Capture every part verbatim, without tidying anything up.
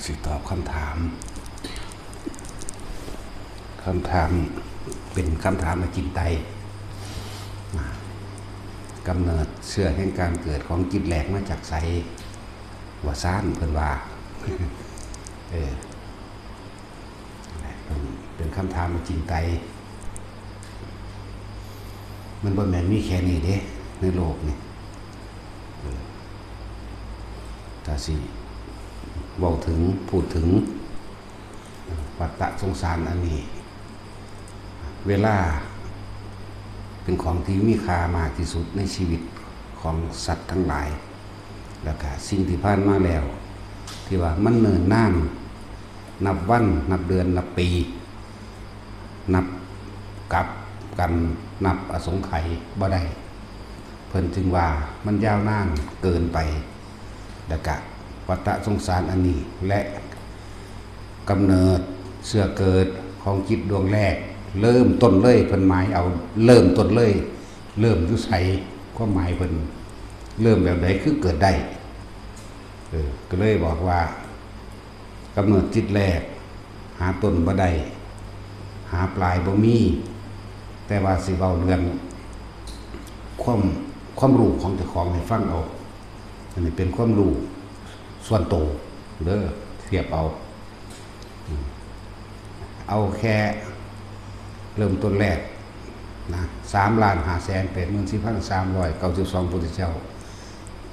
สิตอบคำถาม คำถามเป็นคำถามอาจินไตย กำเนิดเชื้อแห่งการเกิดของจิตแรกมาจากไส ว่าซ่านเพิ่นว่า เออ เป็นคำถามอาจินไตย มันบ่แม่นมีแค่นี้เด้ ในโลกนี่ เออ ถ้าสิเว้าถึง พูดถึง วัฏสงสารอันนี้ เวลาเป็นของที่มีค่ามากที่สุดในชีวิตของสัตว์ทั้งหลาย แล้วก็สิ่งที่ผ่านมาแล้ว ที่ว่ามันเนิ่นนาน นับวัน นับเดือน นับปี นับกับกัน นับอสงไขยบ่ได้ เพิ่นจึงว่ามันยาวนานเกินไป แล้วก็วัฏสงสารอันนี้ และกำเนิดเชื้อเกิดของจิตดวงแรก เริ่มต้นเลย เพิ่นหมายเอาเริ่มต้นเลย เริ่มอยู่ไส ความหมายเพิ่น เริ่มแบบใดคือเกิดได้ เออ ก็เลยบอกว่า กำเนิดจิตแรก หาต้นบ่ได้ หาปลายบ่มี แต่ว่าสิเว้าเรื่องความ ความรู้ของเจ้าของให้ฟังเอา อันนี้เป็นความรู้ส่วนตัวเด้อ เทียบเอา อืม เอาแค่เริ่มต้นแรกนะ สามล้านห้าแสนแปดหมื่นสี่พันสามร้อยเก้าสิบสองพุทธเจ้า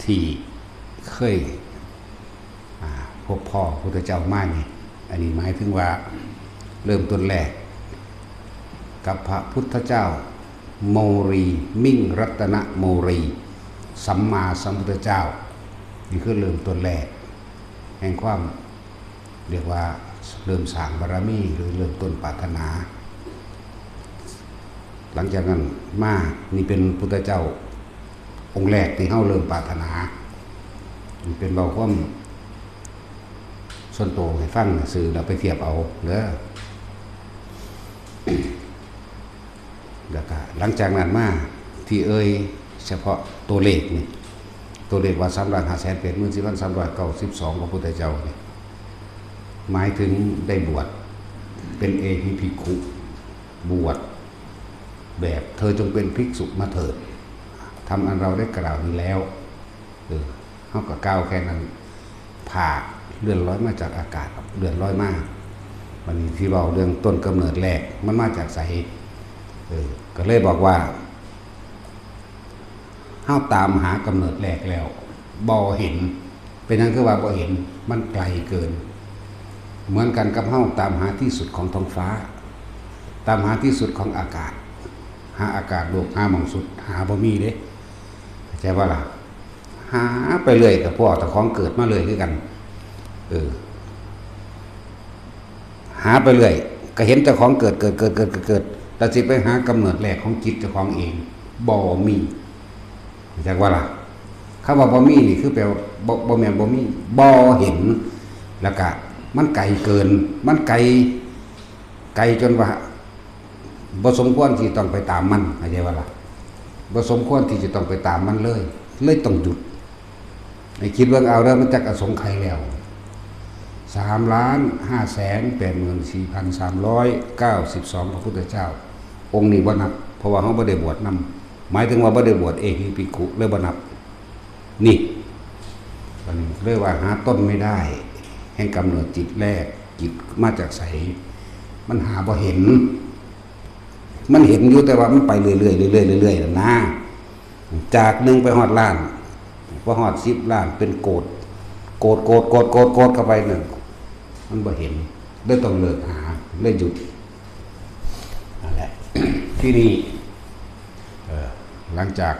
ที่เคย อ่า พบพ้อพุทธเจ้ามานี่ อันนี้หมายถึงว่าเริ่มต้นแรก กับพระพุทธเจ้า โมรี มิ่งรัตนโมรี สัมมาสัมพุทธเจ้า นี่คือเริ่มต้นแรก แห่งความ เรียกว่าเริ่มสร้างบารมี หรือเริ่มต้นปรารถนา หลังจากนั้นมา นี่เป็นพุทธเจ้าองค์แรกที่เฮาเริ่มปรารถนา นี่เป็นเว้าความส่วนตัวให้ฟังซื่อ แล้วไปเทียบเอาเด้อ แล้วก็หลังจากนั้นมา ที่เอ่ยเฉพาะตัวเลขนี่ ตัวเลขว่าสามล้านห้าแสนแปดหมื่นสี่พันสามร้อยเก้าสิบสองพระพุทธเจ้านี่ หมายถึงได้บวชเป็นเอหิภิกขุ บวชแบบเธอจงเป็นภิกษุมาเถิด ธรรมอันเราได้กล่าวนี้แล้ว เออ เฮาก็กล่าวแค่นั้น ผ้าเลื่อนลอยมาจากอากาศ เลื่อนลอยมา บัดนี้ที่เว้าเรื่องต้นกำเนิดแรก มันมาจากไส เออ ก็เลยบอกว่า เฮาตามหากำเนิดแรกแล้ว บ่เห็น เป็นหยังคือว่าบ่เห็น มันไกลเกิน เหมือนกันกับเฮาตามหาที่สุดของท้องฟ้า ตามหาที่สุดของอากาศ หาอากาศโลก หาหม่องสุด หาบ่มีเด้ เข้าใจบ่ล่ะ หาไปเรื่อยก็พ้อแต่ของเกิดมาเรื่อยคือกัน เออ หาไปเรื่อย ก็เห็นแต่ของเกิด เกิด เกิด เกิด เกิด เกิด แต่สิไปหากำเนิดแรกของจิตเจ้าของเอง บ่มี เข้าใจบ่ล่ะ คำว่าบ่มีนี่คือแปลว่าบ่ บ่แม่นบ่มี บ่เห็น แล้วก็มันไกลเกิน มันไกล ไกลจนว่า บ่สมควรที่ต้องไปตามมัน เข้าใจบ่ล่ะ บ่สมควรที่จะต้องไปตามมันเลย เลยต้องหยุด ให้คิดเบิ่งเอาเด้อ มันจักอสงไขยแล้ว สามล้านห้าแสนแปดหมื่นสี่พันสามร้อยเก้าสิบสองพระพุทธเจ้า องค์นี้บ่นับ เพราะว่าเฮาบ่ได้บวชนำ หมายถึงว่าบ่ได้บวชเอหิภิกขุ เลยบ่นับ นี่ อันนี้เรียกว่าหาต้นไม่ได้ แห่งกำเนิดจิตแรก จิตมาจากไส มันหาบ่เห็น มันเห็นอยู่แต่ว่ามันไปเรื่อยๆ เรื่อยๆ เรื่อยๆ นั่นนะ จากหนึ่งไปฮอดล้าน พอฮอดสิบล้าน เป็นโกด โกด โกด โกด โกด โกด เข้าไปนั่น มันบ่เห็น เลยต้องเลิกหา เลยหยุด นั่นแหละ ที่นี่ เอ่อ หลังจาก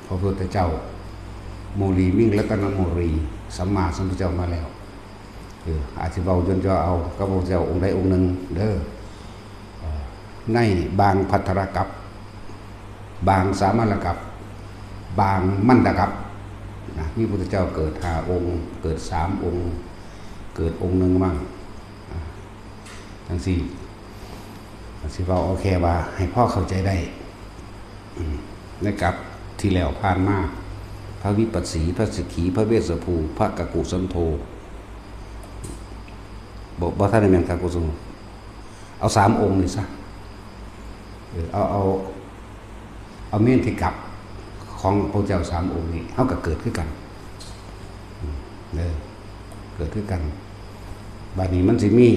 พระพุทธเจ้า โมลี มิ่งรัตนโมลี สัมมาสัมพุทธเจ้ามาแล้ว เออ อาจสิเว้าย่นย่อเอากับพระพุทธเจ้าองค์ใดองค์หนึ่งเด้อ เอ่อ ในบางภัททรกัป บางสามัญกัป บางมัณฑกัปนะ มีพุทธเจ้าเกิดห้าองค์ เกิดสามองค์ เกิดองค์หนึ่งมั่ง อ่า จังซี่ สิเว้าเอาแค่ว่าให้พอเข้าใจได้ อืม ในกัปที่แล้วผ่านมา พระวิปัสสี พระสักขี พระเวสสภู พระกักกุสันโธ บ่บ่ทันได้แม่นครับครูสงบ เอาสามองค์นี่ซะ เออ เอา เอา เอาเมนที่กลับของพระเจ้าสามองค์นี้ เฮาก็เกิดคือกัน อืม เด้อ เกิดคือกัน บาดนี้มันสิมี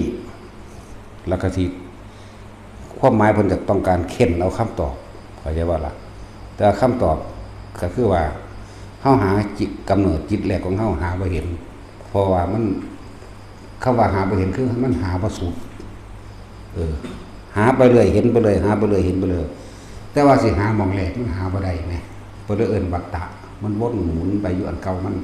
แล้วก็สิ ความหมายเพิ่นก็ต้องการเค้นเอาคำตอบ เข้าใจบ่ล่ะ แต่ว่าคำตอบก็คือว่า เฮาหาจิต กำเนิดจิตแรกของเฮาหาบ่เห็น เพราะว่ามัน คำว่าหาบ่เห็นคือมันหาบ่สุด เออ หาไปเรื่อย เห็นไปเรื่อย หาไปเรื่อย เห็นไปเรื่อย แต่ว่าสิหาหม่องแรกมันหาบ่ได้แหม เพิ่นเลยเอิ้นวัฏฏะ มันวนหมุนไปอยู่อันเก่ามัน